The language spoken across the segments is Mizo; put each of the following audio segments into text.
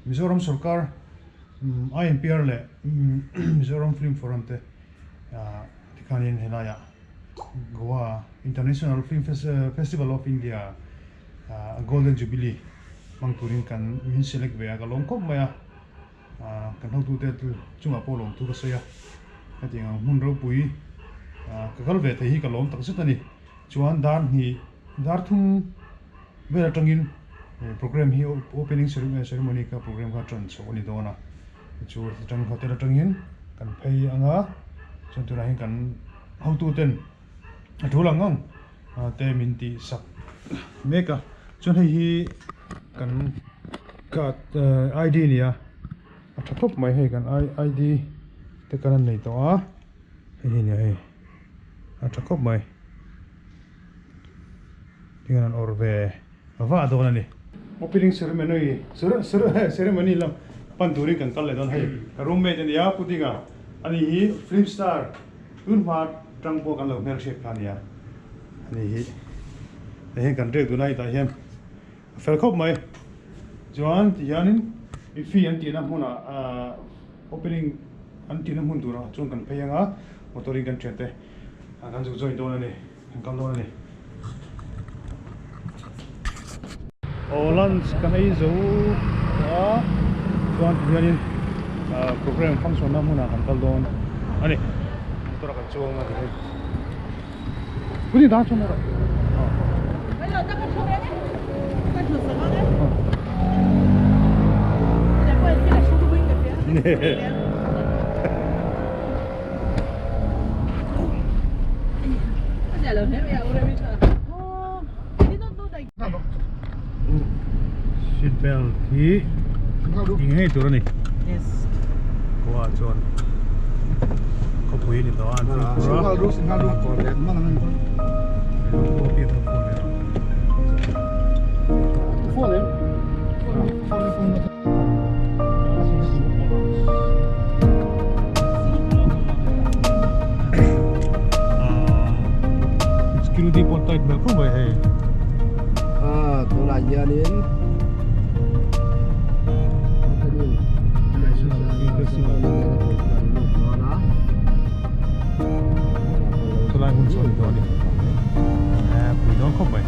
Mizoram sorkar INPR leh Mizoram Film Forum te tikhanin helaiah Goa International Film Festival of India Golden Jubilee hmang turin kan min select ve a, ka lawm khawp mai a, kan hotute chungah pawh lawmthu ka sawi a, hetiang ang hmun ropui ka kal ve thei hi ka lawm takzet a ni. Chuan dar hnih dar thum vel atangin program hi opening ceremony kha program kha tan chhoh a ni dawn a, chu atang hotel atangin kan phei ang a, chuan tunah hian kan hotu ten a tul ang ang te min tih sak mek a, chuan hei hi kan card ID a ni a, a tha khawp mai hei kan ID te kan han nei tawh a, hei hi a ni a hei. A tha khawp mai. Tinge an awrh ve vah dawn a ni. Opening ceremony ceremony lam pan turin kan kal leh dawn hei. Ka roommate a nia Pu Dinga ani hi film star tun hma tang pawh kan lo hmelhriat kha a nia. Ani hi hei hian kan riak dun a hetah hian a fel khawp mai. Chuan ti hianin fee an tihna hmunah ahh Opening an tihna hmun turah chuan kan phei anga motor in kan thian te kan zuk join dawn a ni, kan kal dawn a ni. Aw lunch kan ei zo tawh a chuan ti hianin program function na hmunah kan kal dawn a ni. Motor ah kan chuang a ti hei. Kuni dan chuan rawh. Seat belt hi ti ngei tur a ni. Goa chuan khawpui a ni tawh a an fimkhur a. Security pawh tight hmel khawp mai hei. Tunah hianin Chulai hmun chu a ni dawn a ni. Pui dawn khawp mai.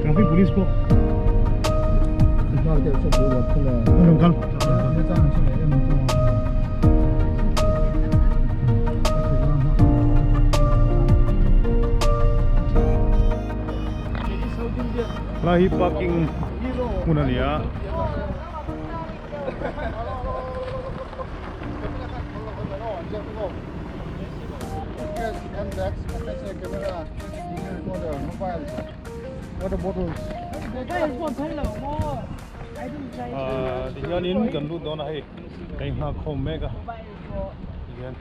Traffic police pawh an rawn kal. Lai hi parking hmun a ni a. Ahh tihianin kan lut dawn a hei ka inghak khawm mek a tihian.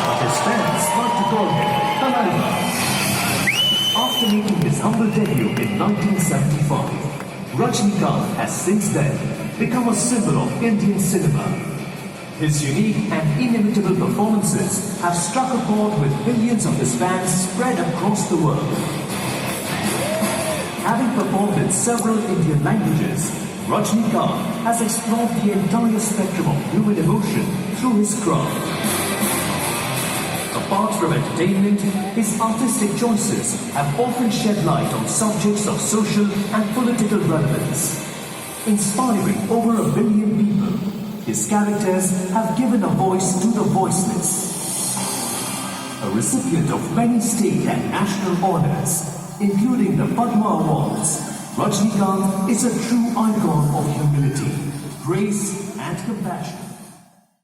But his fans like to call him Thalaiva. After making his humble debut in 1975, Rajinikanth has since then become a symbol of Indian cinema. His unique and inimitable performances have struck a chord with millions of his fans spread across the world. Having performed in several Indian languages, Rajinikanth has explored the entire spectrum of human emotion through his craft. Apart from entertainment, his artistic choices have often shed light on subjects of social and political relevance. Inspiring over a billion people, his characters have given a voice to the voiceless. A recipient of many state and national honors, including the Padma Awards, Rajnikanth is a true icon of humility, grace and compassion.